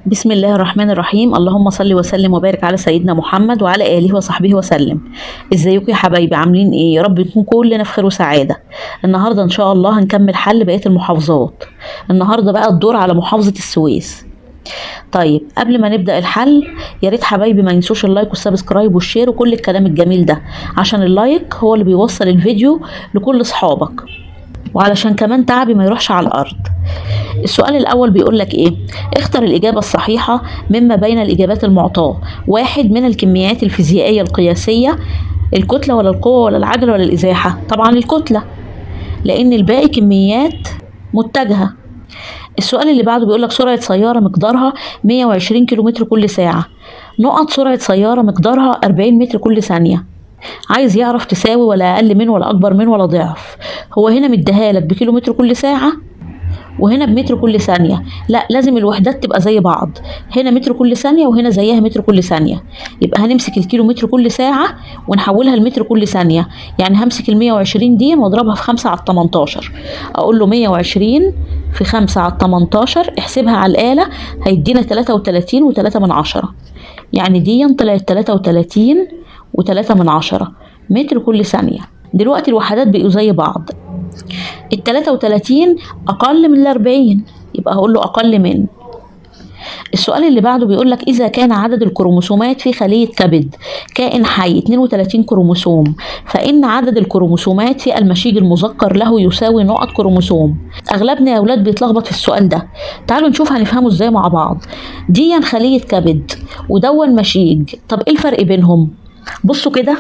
بسم الله الرحمن الرحيم. اللهم صل وسلم وبارك على سيدنا محمد وعلى آله وصحبه وسلم. ازيكم يا حبايبي؟ عاملين ايه؟ يا رب نكون كلنا في خير وسعادة. النهارده ان شاء الله هنكمل حل بقية المحافظات. النهارده بقى الدور على محافظة السويس. طيب قبل ما نبدأ الحل يا ريت حبايبي ما ينسوش ال like وال subscribe وال share وكل الكلام الجميل ده، عشان ال like هو اللي بيوصل الفيديو لكل اصحابك، وعلشان كمان تعبي ما يروحش على الارض. السؤال الاول بيقول لك ايه؟ اختر الاجابة الصحيحة مما بين الاجابات المعطاه. واحد من الكميات الفيزيائية القياسية، الكتلة ولا القوة ولا العجلة ولا الازاحه؟ طبعا الكتلة، لان الباقي كميات متجهة. السؤال اللي بعده بيقول لك سرعة سيارة مقدارها 120 كيلومتر كل ساعة، نقط سرعة سيارة مقدارها 40 متر كل ثانية. عايز يعرف تساوي ولا اقل من ولا اكبر من ولا ضعف. هو هنا مديها لك بكيلومتر كل ساعة وهنا بمتر كل ثانية، لا لازم الوحدات تبقى زي بعض، هنا متر كل ثانية وهنا زيها متر كل ثانية. يبقى هنمسك الكيلومتر كل ساعة ونحولها لمتر كل ثانية، يعني همسك ال 120 دي واضربها في 5 على 18، اقول له 120 في 5 على 18، احسبها على الآلة هيدينا 33.3، يعني دي طلعت 33.3 متر كل ثانية. دلوقتي الوحدات بقوا زي بعض، ال 33 أقل من ال 40، يبقى هقول له أقل من. السؤال اللي بعده بيقول لك إذا كان عدد الكروموسومات في خلية كبد كائن حي 32 كروموسوم، فإن عدد الكروموسومات في المشيج المذكر له يساوي نقط كروموسوم. أغلبنا يا أولاد بيتلخبط في السؤال ده، تعالوا نشوف هنفهمه إزاي مع بعض. دي خلية كبد ودون مشيج، طب إيه الفرق بينهم؟ بصوا كده،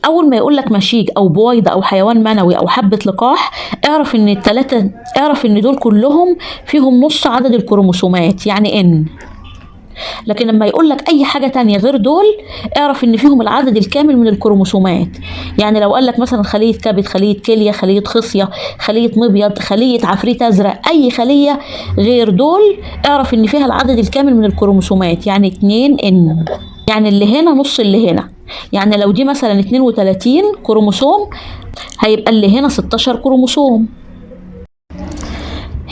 اول ما يقول لك مشيج او بويضة او حيوان منوي او حبه لقاح، اعرف ان الثلاثة، اعرف ان دول كلهم فيهم نص عدد الكروموسومات، يعني ان. لكن لما يقول لك اي حاجة تانية غير دول، اعرف ان فيهم العدد الكامل من الكروموسومات. يعني لو قال لك مثلا خليه كبد، خليه كليه، خليه خصيه، خليه مبيض، خليه عفريت ازرق، اي خليه غير دول اعرف ان فيها العدد الكامل من الكروموسومات، يعني 2 n، يعني اللي هنا نص اللي هنا. يعني لو دي مثلا 32 كروموسوم هيبقى اللي هنا 16 كروموسوم.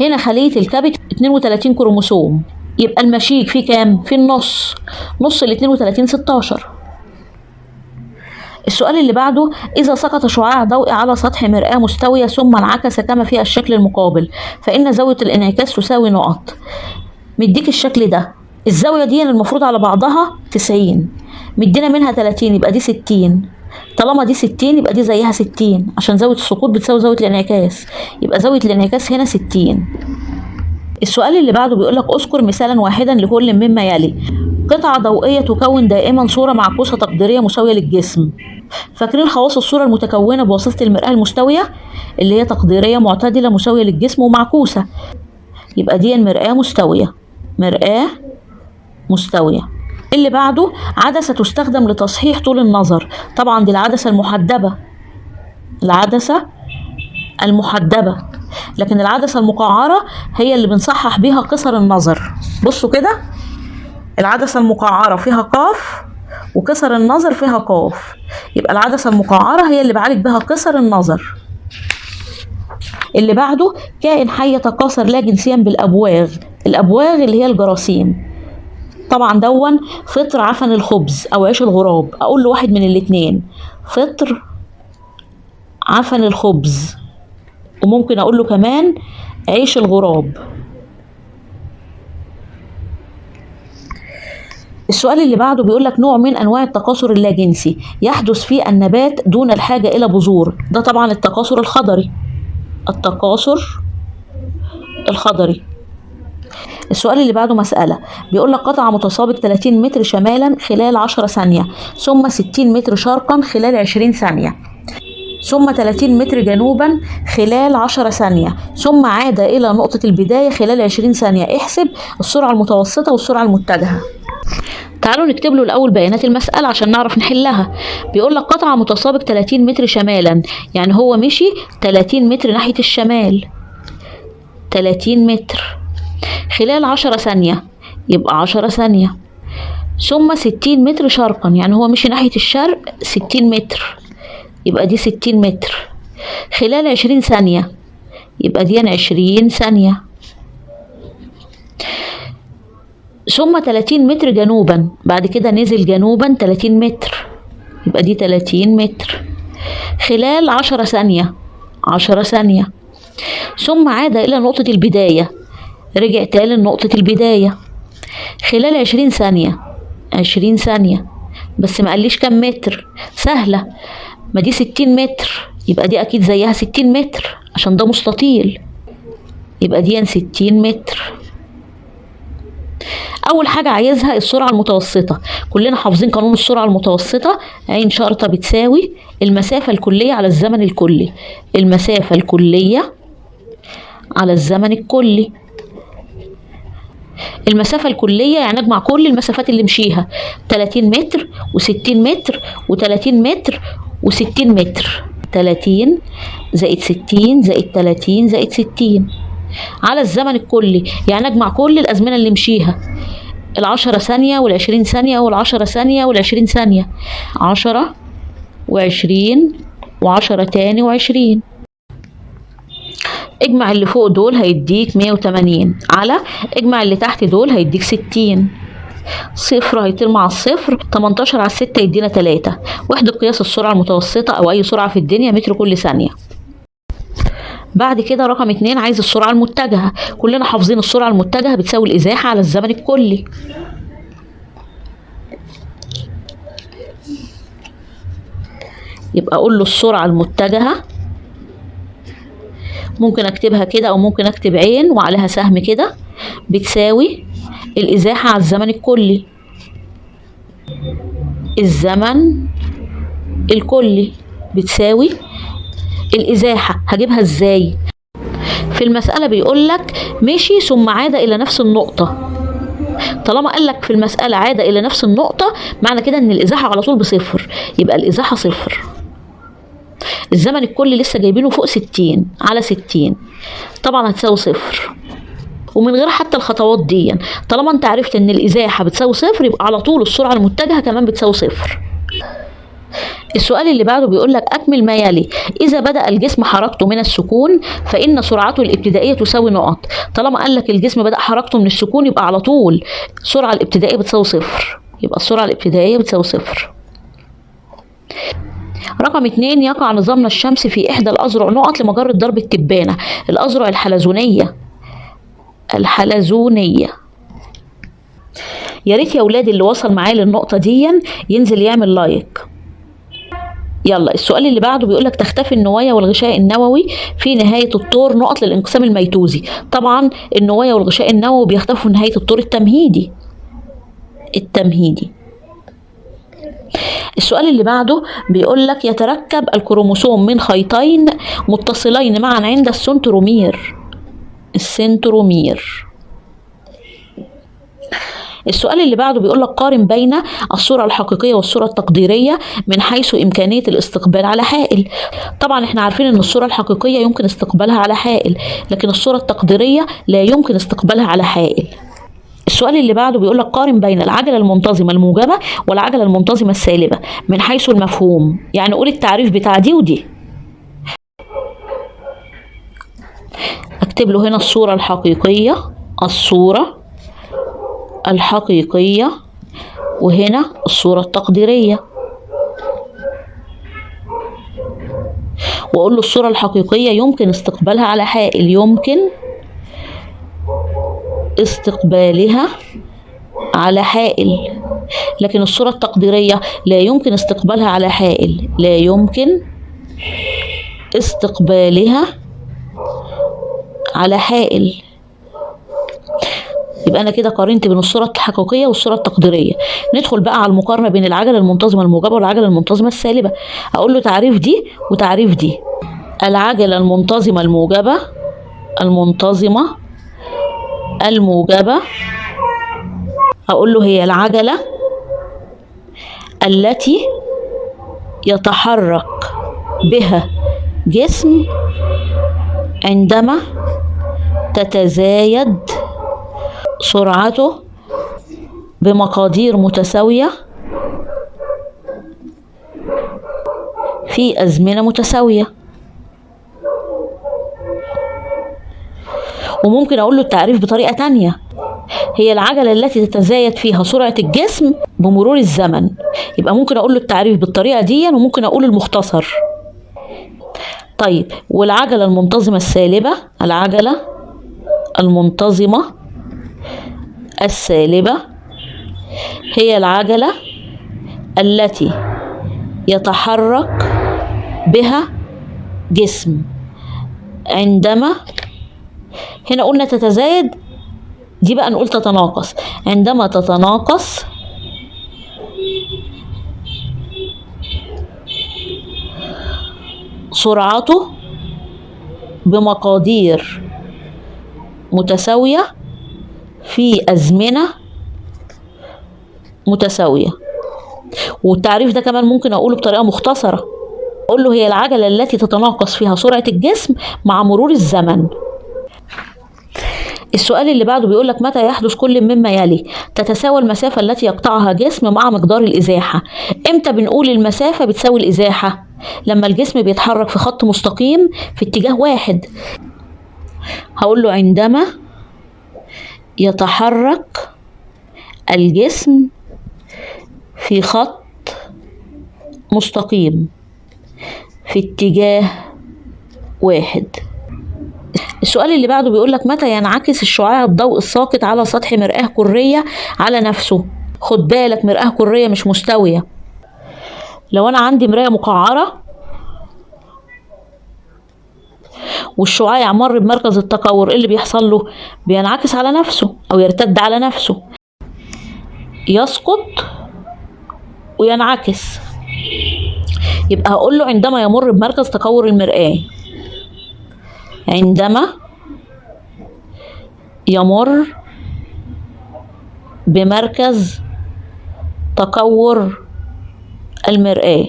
هنا خلية الكبد 32 كروموسوم، يبقى المشيج فيه كام؟ في النص، نص ال 32 16. السؤال اللي بعده إذا سقط شعاع ضوئي على سطح مرآة مستوية ثم انعكس كما في الشكل المقابل، فإن زاوية الانعكاس تساوي نقط. مديك الشكل ده، الزاوية دي المفروض على بعضها 90، مدينا منها 30 يبقى دي 60، طالما دي 60 يبقى دي زيها 60، عشان زاوية السقوط بتساوي زاوية الانعكاس، يبقى زاوية الانعكاس هنا 60. السؤال اللي بعده بيقول لك اذكر مثالا واحدا لكل مما يلي. قطعة ضوئية تكون دائما صورة معكوسة تقديرية مساوية للجسم. فاكرين خواص الصورة المتكونة بواسطة المرآة المستوية اللي هي تقديرية معتدلة مساوية للجسم ومعكوسة، يبقى دي المرآة مستوية، مرآة مستوية. اللي بعده عدسة تستخدم لتصحيح طول النظر، طبعا دي العدسة المحدبة، العدسة المحدبة، لكن العدسة المقعرة هي اللي بنصحح بيها قصر النظر. بصوا كده، العدسة المقعرة فيها قاف وقصر النظر فيها قاف، يبقى العدسة المقعرة هي اللي بعالج بها قصر النظر. اللي بعده كائن حي يتكاثر لا جنسيا بالأبواغ، الأبواغ اللي هي الجراثيم، طبعا دون فطر عفن الخبز او عيش الغراب، اقول له واحد من الاتنين، فطر عفن الخبز، وممكن اقول له كمان عيش الغراب. السؤال اللي بعده بيقول لك نوع من انواع التكاثر اللاجنسي يحدث في النبات دون الحاجة الى بذور، ده طبعا التكاثر الخضري، التكاثر الخضري. السؤال اللي بعده مسألة بيقول لك قطع متسابق 30 متر شمالا خلال 10 ثانية، ثم 60 متر شرقا خلال 20 ثانية، ثم 30 متر جنوبا خلال 10 ثانية، ثم عاد إلى نقطة البداية خلال 20 ثانية. احسب السرعة المتوسطة والسرعة المتجهة. تعالوا نكتب له الأول بيانات المسألة عشان نعرف نحلها. بيقول لك قطع متسابق 30 متر شمالا، يعني هو مشي 30 متر ناحية الشمال، 30 متر خلال 10 ثانية، يبقى 10 ثانية، ثم 60 متر شرقا، يعني هو مشي ناحية الشرق 60 متر، يبقى دي 60 متر خلال 20 ثانية، يبقى دي 20 ثانية. ثم 30 متر جنوبا، بعد كده نزل جنوبا 30 متر، يبقى دي 30 متر خلال 10 ثانية، 10 ثانية. ثم عاد إلى نقطة البداية، رجع تاني لنقطة البداية خلال 20 ثانية، 20 ثانية، بس ما قاليش كم متر. سهلة، ما دي 60 متر، يبقى دي أكيد زيها 60 متر عشان ده مستطيل، يبقى دي 60 متر. أول حاجة عايزها السرعة المتوسطة، كلنا حافظين قانون السرعة المتوسطة، عين شرطة بتساوي المسافة الكلية على الزمن الكلي، المسافة الكلية على الزمن الكلي. المسافة الكلية يعني اجمع كل المسافات اللي مشيها، 30 متر و60 متر و30 متر و60 متر، 30 زائد 60 زائد 30 زائد 60 على الزمن الكلي، يعني اجمع كل الازمنة اللي مشيها، 10 ثانية وال20 ثانية وال10 ثانية وال20 ثانية، 10 و20 و10 تاني و20. اجمع اللي فوق دول هيديك 180 على اجمع اللي تحت دول هيديك 60، صفر هيطير مع الصفر، 18 على 6 يدينا 3. وحدة قياس السرعة المتوسطة أو أي سرعة في الدنيا متر كل ثانية. بعد كده رقم 2 عايز السرعة المتجهة، كلنا حافظين السرعة المتجهة بتساوي الإزاحة على الزمن الكلي. يبقى أقول له السرعة المتجهة، ممكن أكتبها كده أو ممكن أكتب عين وعليها سهم كده، بتساوي الإزاحة على الزمن الكلي، الزمن الكلي بتساوي الإزاحة. هجيبها إزاي؟ في المسألة بيقولك مشي ثم عاد إلى نفس النقطة، طالما قالك في المسألة عاد إلى نفس النقطة معنى كده إن الإزاحة على طول بصفر، يبقى الإزاحة صفر. الزمن الكلي لسه جايبينه فوق 60 على 60، طبعا هتساوي صفر. ومن غير حتى الخطوات دي، طالما انت عرفت ان الازاحه بتساوي صفر يبقى على طول السرعة المتجهه كمان بتساوي صفر. السؤال اللي بعده بيقول لك اكمل ما يلي، اذا بدا الجسم حركته من السكون فان سرعته الابتدائية تساوي نقط. طالما قال لك الجسم بدا حركته من السكون يبقى على طول السرعة الابتدائية بتساوي صفر، يبقى السرعة الابتدائية بتساوي صفر. رقم 2 يقع نظامنا الشمسي في إحدى الأذرع نقط لمجرة درب التبانة، الأذرع الحلزونية، الحلزونية. يا ريت يا ولاد اللي وصل معايا للنقطة دي ينزل يعمل لايك. يلا السؤال اللي بعده بيقولك تختفي النوايا والغشاء النووي في نهاية الطور نقط للانقسام الميتوزي. طبعا النوايا والغشاء النووي بيختفوا في نهاية الطور التمهيدي، التمهيدي. السؤال اللي بعده بيقول لك يتركب الكروموسوم من خيطين متصلين معا عند السنترومير، السنترومير. السؤال اللي بعده بيقول لك قارن بين الصورة الحقيقية والصورة التقديرية من حيث إمكانية الاستقبال على حائل. طبعا احنا عارفين ان الصورة الحقيقية يمكن استقبالها على حائل، لكن الصورة التقديرية لا يمكن استقبالها على حائل. السؤال اللي بعده بيقول لك قارن بين العجلة المنتظمة الموجبة والعجلة المنتظمة السالبة من حيث المفهوم، يعني قول التعريف بتاع دي ودي. اكتب له هنا الصورة الحقيقية، الصورة الحقيقية، وهنا الصورة التقديرية، واقول له الصورة الحقيقية يمكن استقبالها على حائل، يمكن استقبالها على حائل، لكن الصورة التقديرية لا يمكن استقبالها على حائل، لا يمكن استقبالها على حائل. يبقى أنا كده قارنت بين الصورة الحقيقية والصورة التقديرية. ندخل بقى على المقارنة بين العجلة المنتظمة الموجبة والعجلة المنتظمة السالبة. أقول له تعريف دي وتعريف دي. العجلة المنتظمة الموجبة، المنتظمة الموجبة، أقول له هي العجلة التي يتحرك بها جسم عندما تتزايد سرعته بمقادير متساوية في أزمنة متساوية. وممكن أقول له التعريف بطريقة تانية، هي العجلة التي تتزايد فيها سرعة الجسم بمرور الزمن. يبقى ممكن أقول له التعريف بالطريقة دي وممكن أقول المختصر. طيب والعجلة المنتظمة السالبة، العجلة المنتظمة السالبة هي العجلة التي يتحرك بها جسم عندما، هنا قلنا تتزايد، دي بقى نقول تتناقص، عندما تتناقص سرعته بمقادير متساوية في أزمنة متساوية. والتعريف ده كمان ممكن أقوله بطريقة مختصرة، أقول له هي العجلة التي تتناقص فيها سرعة الجسم مع مرور الزمن. السؤال اللي بعده بيقول لك متى يحدث كل مما يلي؟ تتساوى المسافة التي يقطعها جسم مع مقدار الإزاحة. امتى بنقول المسافة بتساوي الإزاحة؟ لما الجسم بيتحرك في خط مستقيم في اتجاه واحد. هقول له عندما يتحرك الجسم في خط مستقيم في اتجاه واحد. السؤال اللي بعده بيقول لك متى ينعكس الشعاع الضوء الساقط على سطح مرآة كرية على نفسه؟ خد بالك مرآة كرية مش مستوية. لو أنا عندي مراية مقعرة والشعاع مر بمركز التكور، ايه اللي بيحصل له؟ بينعكس على نفسه أو يرتد على نفسه، يسقط وينعكس. يبقى هقول له عندما يمر بمركز تكور المرآة، عندما يمر بمركز تكور المرآة.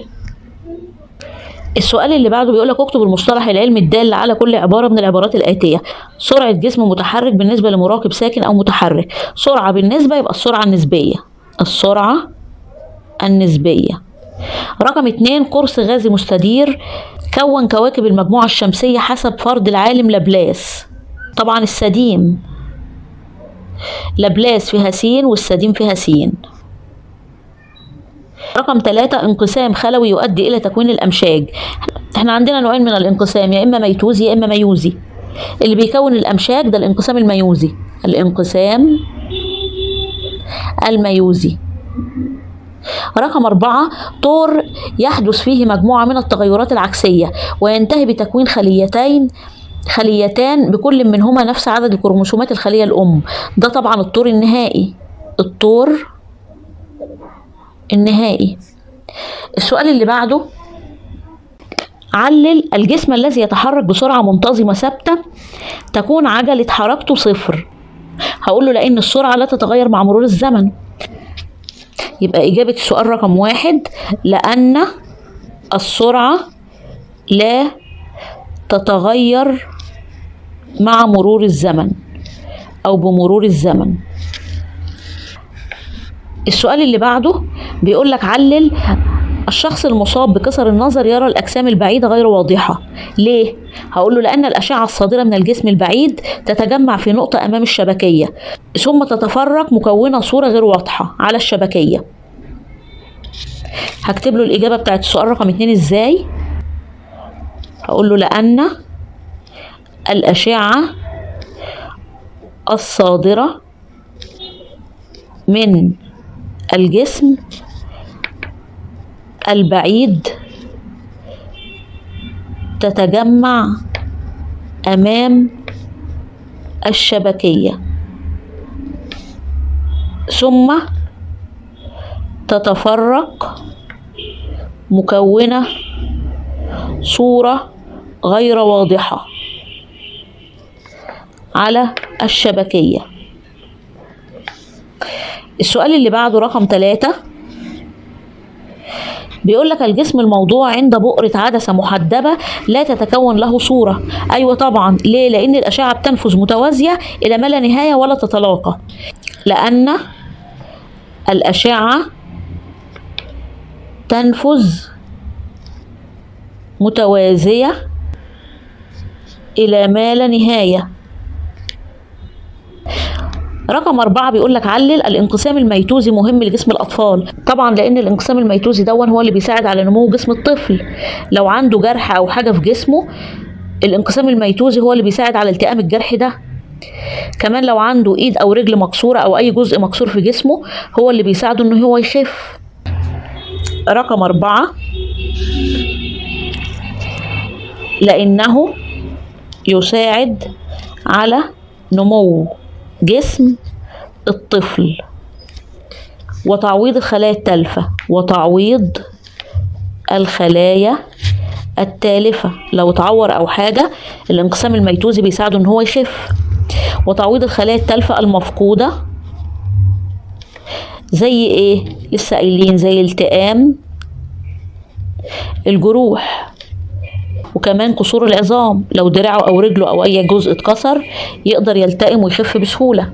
السؤال اللي بعده بيقولك اكتب المصطلح العلمي الدال على كل عبارة من العبارات الآتية. سرعة جسم متحرك بالنسبة لمراقب ساكن أو متحرك. سرعة بالنسبة يبقى السرعة النسبية، السرعة النسبية. رقم 2 قرص غازي مستدير كون كواكب المجموعة الشمسية حسب فرض العالم لابلاس. طبعا السديم، لابلاس فيها سين والسديم فيها سين. رقم 3 انقسام خلوي يؤدي إلى تكوين الأمشاج. احنا عندنا نوعين من الانقسام، يا إما ميتوزي يا إما ميوزي. اللي بيكون الأمشاج ده الانقسام الميوزي، الانقسام الميوزي. رقم 4 طور يحدث فيه مجموعة من التغيرات العكسية وينتهي بتكوين خليتان بكل منهما نفس عدد الكروموسومات الخلية الأم. ده طبعا الطور النهائي، الطور النهائي. السؤال اللي بعده علل الجسم الذي يتحرك بسرعة منتظمة ثابتة تكون عجلة حركته 0. هقول له لأن السرعة لا تتغير مع مرور الزمن. يبقى إجابة السؤال رقم 1 لأن السرعة لا تتغير مع مرور الزمن أو بمرور الزمن. السؤال اللي بعده بيقول لك علل الشخص المصاب بكسر النظر يرى الأجسام البعيدة غير واضحة. ليه؟ هقول له لأن الأشعة الصادرة من الجسم البعيد تتجمع في نقطة أمام الشبكية ثم تتفرق مكونة صورة غير واضحة على الشبكية. هكتب له الإجابة بتاعت السؤال رقم 2 إزاي؟ هقول له لأن الأشعة الصادرة من الجسم البعيد تتجمع أمام الشبكية ثم تتفرق مكونة صورة غير واضحة على الشبكية. السؤال اللي بعده رقم 3 بيقول لك الجسم الموضوع عند بؤرة عدسة محدبة لا تتكون له صورة. أيوة طبعا، ليه؟ لأن الأشعة بتنفذ متوازية إلى ما لا نهاية ولا تتلاقى، لأن الأشعة تنفذ متوازية إلى ما لا نهاية. رقم 4 بيقول لك علل الانقسام الميتوزي مهم لجسم الأطفال. طبعا لأن الانقسام الميتوزي دون هو اللي بيساعد على نمو جسم الطفل. لو عنده جرح أو حاجة في جسمه الانقسام الميتوزي هو اللي بيساعد على التئام الجرح ده. كمان لو عنده ايد او رجل مكسورة او اي جزء مكسور في جسمه هو اللي بيساعده ان هو يخف. رقم 4 لانه يساعد على نمو جسم الطفل وتعويض الخلايا التالفة، وتعويض الخلايا التالفة. لو اتعور او حاجة الانقسام الميتوزي بيساعده ان هو يخف. وتعويض الخلايا التالفة المفقودة زي ايه؟ لسه قايلين زي التئام الجروح، وكمان كسور العظام، لو دراعه او رجله او اي جزء اتكسر يقدر يلتئم ويخف بسهولة.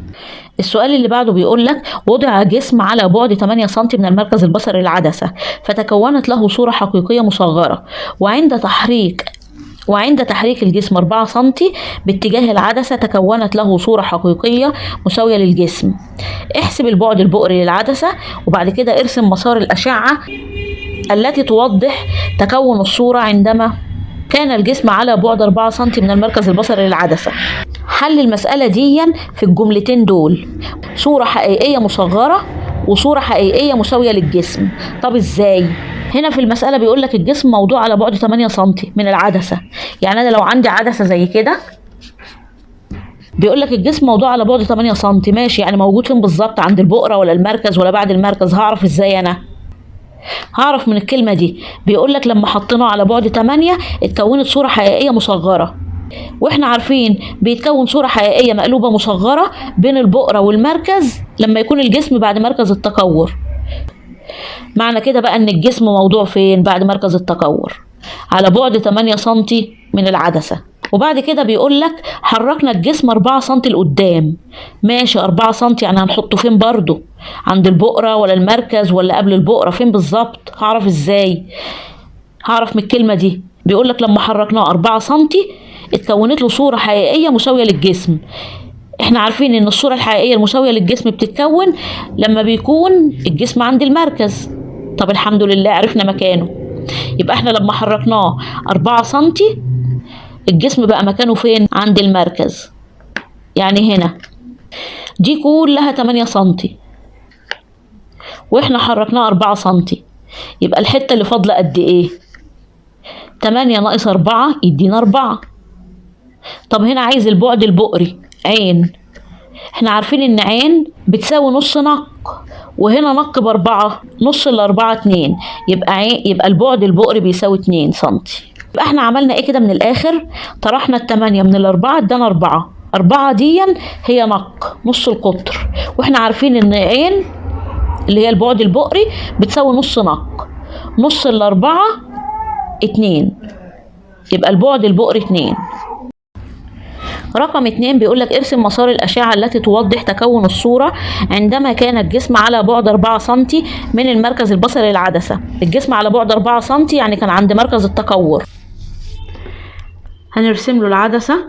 السؤال اللي بعده بيقول لك وضع جسم على بعد 8 سم من المركز البصري للعدسة فتكونت له صورة حقيقية مصغرة، وعند تحريك الجسم 4 سم باتجاه العدسة تكونت له صورة حقيقية مساوية للجسم. احسب البعد البؤري للعدسة، وبعد كده ارسم مسار الأشعة التي توضح تكون الصورة عندما كان الجسم على بعد 4 سم من المركز البصري للعدسة. حل المسألة دي في الجملتين دول، صورة حقيقية مصغرة وصورة حقيقية مساوية للجسم. طب ازاي؟ هنا في المسألة بيقول لك الجسم موضوع على بعد 8 سم من العدسة، يعني أنا لو عندي عدسة زي كده بيقول لك الجسم موضوع على بعد 8 سم، ماشي، يعني موجود فين بالظبط؟ عند البؤرة ولا المركز ولا بعد المركز؟ هعرف ازاي أنا؟ هعرف من الكلمة دي. بيقول لك لما حطيناه على بعد 8 اتكونت صورة حقيقية مصغرة، واحنا عارفين بيتكون صورة حقيقية مقلوبة مصغرة بين البؤرة والمركز لما يكون الجسم بعد مركز التكور. معنى كده بقى ان الجسم موضوع فين؟ بعد مركز التكور على بعد 8 سم من العدسة. وبعد كده بيقول لك حركنا الجسم 4 سم لقدام، ماشي 4 سم يعني هنحطه فين برضو؟ عند البؤرة ولا المركز ولا قبل البؤرة؟ فين بالظبط؟ هعرف ازاي؟ هعرف من الكلمة دي. بيقول لك لما حركناه 4 سم اتكونت له صورة حقيقية مساوية للجسم. احنا عارفين ان الصورة الحقيقية المساوية للجسم بتتكون لما بيكون الجسم عند المركز. طب الحمد لله عرفنا مكانه، يبقى احنا لما حركناه 4 سم الجسم بقى مكانه فين؟ عند المركز، يعني هنا دي كلها 8 سم واحنا حركناه 4 سم، يبقى الحتة اللي فاضلة قد ايه؟ 8 ناقص 4 يدينا 4. طب هنا عايز البعد البؤري عين، احنا عارفين ان عين بتساوي نص نق، وهنا نق ب4، نص ال4 2، يبقى عين، يبقى البعد البؤري بيساوي 2 سم. يبقى احنا عملنا ايه كده من الاخر؟ طرحنا ال8 من ال4 ادانا 4، 4 دي هي نق نص القطر، واحنا عارفين ان عين اللي هي البعد البؤري بتساوي نص نق، نص ال4 2، يبقى البعد البؤري 2. رقم 2 بيقول لك ارسم مسار الأشعة التي توضح تكون الصورة عندما كان الجسم على بعد 4 سم من المركز البصري للعدسة. الجسم على بعد 4 سم يعني كان عند مركز التكور. هنرسم له العدسة،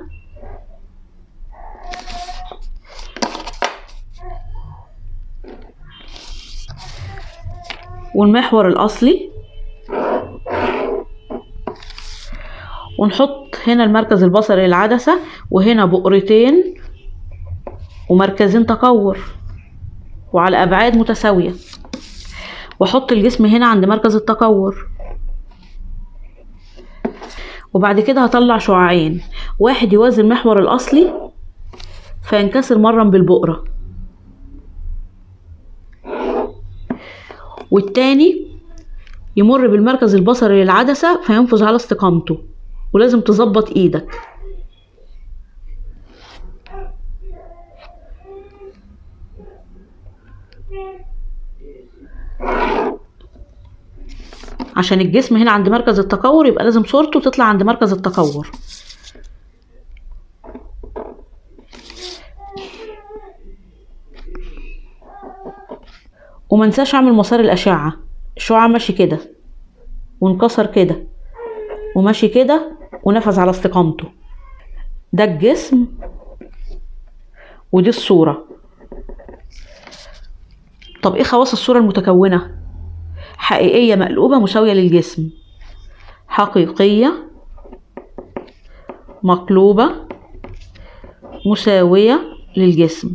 والمحور الأصلي، ونحط هنا المركز البصري للعدسة، وهنا بؤرتين ومركزين تكور وعلى أبعاد متساوية، واحط الجسم هنا عند مركز التكور. وبعد كده هطلع شعاعين، واحد يوازي المحور الأصلي فينكسر مرة بالبؤرة، والتاني يمر بالمركز البصري للعدسة فينفذ على استقامته، ولازم تظبط ايدك. عشان الجسم هنا عند مركز التكور يبقى لازم صورته تطلع عند مركز التكور. وما انساش اعمل مسار الاشعة، الشعاع ماشي كده وانكسر كده وماشي كده ونفذ على استقامته. ده الجسم ودي الصورة. طب ايه خواص الصورة المتكونة؟ حقيقية مقلوبة مساوية للجسم. حقيقية مقلوبة مساوية للجسم.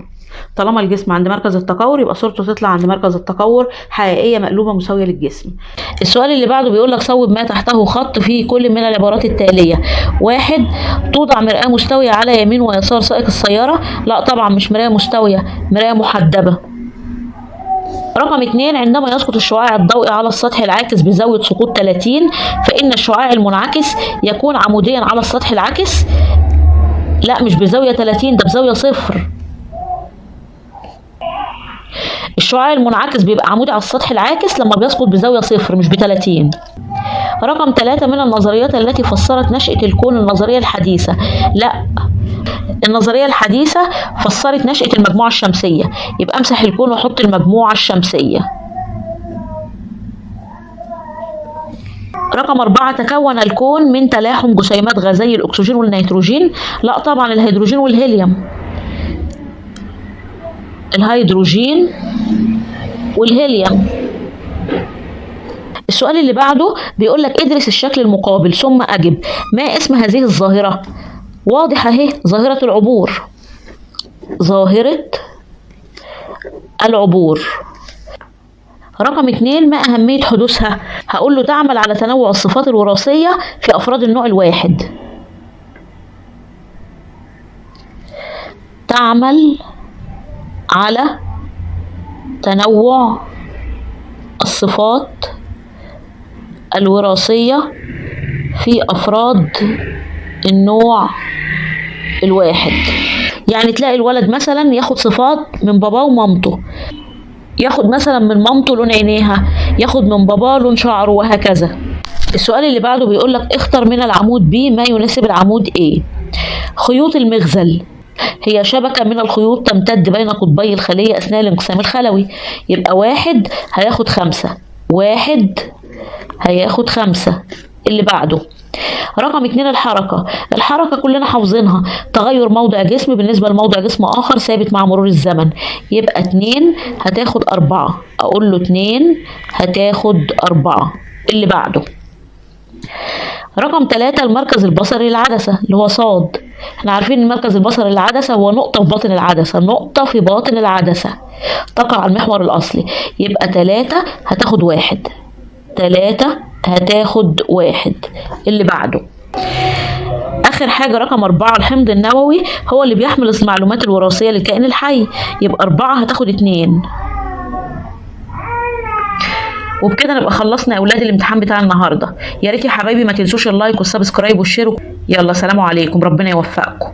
طالما الجسم عند مركز التكور يبقى صورته تطلع عند مركز التكور، حقيقية مقلوبة مساوية للجسم. السؤال اللي بعده بيقول لك صوب ما تحته خط في كل من العبارات التالية. 1، توضع مرآة مستوية على يمين ويسار سائق السيارة. لا طبعا مش مراية مستوية، مراية محدبة. رقم 2، عندما يسقط الشعاع الضوئي على السطح العاكس بزاوية سقوط 30 فإن الشعاع المنعكس يكون عموديا على السطح العاكس. لا مش بزاوية 30، ده بزاوية 0. الشعاع المنعكس بيبقى عمودي على السطح العاكس لما بيسقط بزاوية 0 مش ب30. رقم 3، من النظريات التي فسرت نشأة الكون النظرية الحديثة. لا، النظرية الحديثة فسرت نشأة المجموعة الشمسية، يبقى امسح الكون وحط المجموعة الشمسية. رقم 4، تكون الكون من تلاحم جسيمات غازي الأكسجين والنيتروجين. لا طبعا الهيدروجين والهيليوم. الهيدروجين والهيليوم. السؤال اللي بعده بيقول لك ادرس الشكل المقابل ثم أجب ما اسم هذه الظاهرة؟ واضح اهي، ظاهرة العبور. ظاهرة العبور. رقم 2، ما أهمية حدوثها؟ هقول له تعمل على تنوع الصفات الوراثية في أفراد النوع الواحد. تعمل على تنوع الصفات الوراثية في أفراد النوع الواحد. يعني تلاقي الولد مثلا ياخد صفات من باباه ومامته، ياخد مثلا من مامته لون عينيها، ياخد من باباه لون شعره، وهكذا. السؤال اللي بعده بيقول لك اختر من العمود B ما يناسب العمود A. خيوط المغزل هي شبكة من الخيوط تمتد بين قطبي الخلية أثناء الانقسام الخلوي. يبقى 1 هياخد 5، 1 هياخد 5. اللي بعده رقم 2، الحركة. الحركة كلنا حافظينها، تغير موضع جسم بالنسبة لموضع جسم آخر ثابت مع مرور الزمن. يبقى 2 هتاخد 4، أقول له 2 هتاخد 4. اللي بعده رقم 3، المركز البصري للعدسة اللي هو صاد. احنا عارفين ان المركز البصري للعدسة هو نقطة في باطن العدسة، نقطة في باطن العدسة تقع على المحور الأصلي. يبقى 3 هتاخد 1، 3 هتاخد 1. اللي بعده آخر حاجة رقم 4، الحمض النووي هو اللي بيحمل المعلومات الوراثية للكائن الحي. يبقى 4 هتاخد 2. وبكده نبقى خلصنا يا اولاد الامتحان بتاع النهارده. يا ريت يا حبايبي ما تنسوش ال like وال subscribe وال share. يلا سلام عليكم، ربنا يوفقكم.